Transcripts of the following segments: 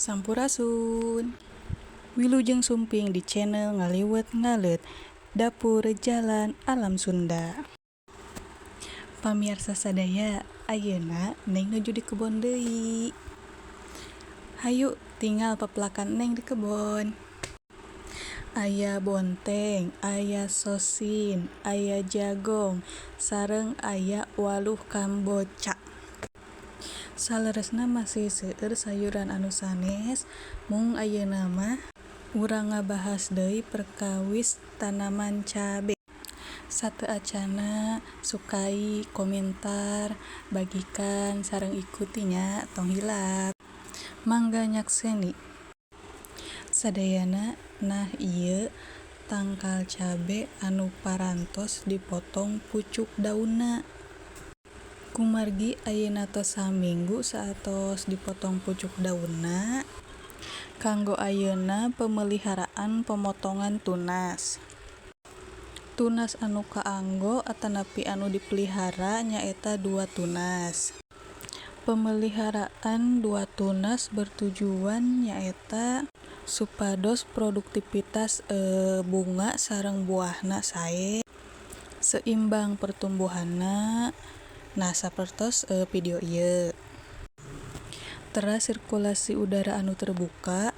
Sampurasun. Wilujeng sumping di channel Ngaliwet Ngaleut Dapur Jalan Alam Sunda. Pamiarsa sadaya, ayeuna Neng nuju di kebon deui. Hayu tinggal pepelakan Neng di kebon. Aya bonteng, aya sosin, aya jagong, sareng aya waluh kamboca. Saleresna masih seueur sayuran anu sanes, mung ayeuna mah urang ngabahas deui perkawis tanaman cabe. Sateuacanna sukai, komentar, bagikan, sareng ikuti nya, tong hilap. Mangga nyakseni. Sadayana, nah, ieu tangkal cabe anu parantos dipotong pucuk daunna. Kumargi ayeuna tos saminggu saatos dipotong pucuk daunna, kanggo ayeuna pemeliharaan pemotongan tunas. Tunas anu kaanggo atanapi anu dipelihara nyaeta dua tunas. Pemeliharaan dua tunas bertujuan nyaeta supados produktivitas bunga sareng buahna sae, seimbang pertumbuhanna. Nah, sapertos video ieu. Teras sirkulasi udara anu terbuka,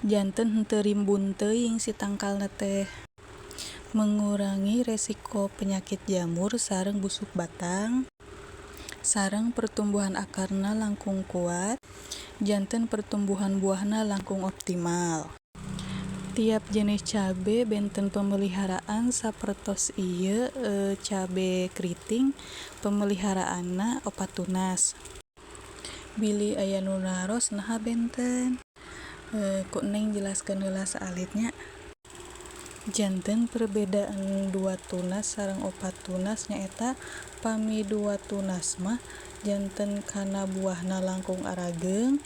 janten henteu rimbun teuing si tangkalna teh. Mengurangi resiko penyakit jamur sareng busuk batang, sareng pertumbuhan akarna langkung kuat, janten pertumbuhan buahna langkung optimal. Tiap jenis cabe benten pemeliharaan, sapertos ieu cabe keriting pemeliharaanna opat tunas. Bilih aya nu naros naha benten, ku Neng jelaskeun heula saalit nya. Janten perbedaan dua tunas sareng opat tunas nyaeta pami dua tunas mah janten kana buahna langkung arageung,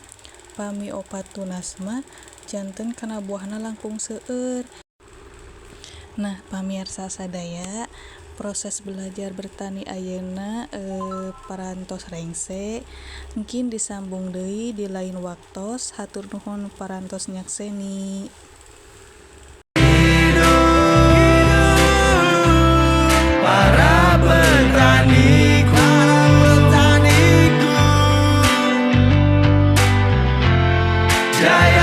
pami opat tunas mah janten kana buahna langkung seueur. Nah, pamiarsa sadaya, proses belajar bertani ayeuna parantos rengse, engkin disambung deui di lain waktos. Hatur nuhun parantos nyakseni. Para petaniku, jaya.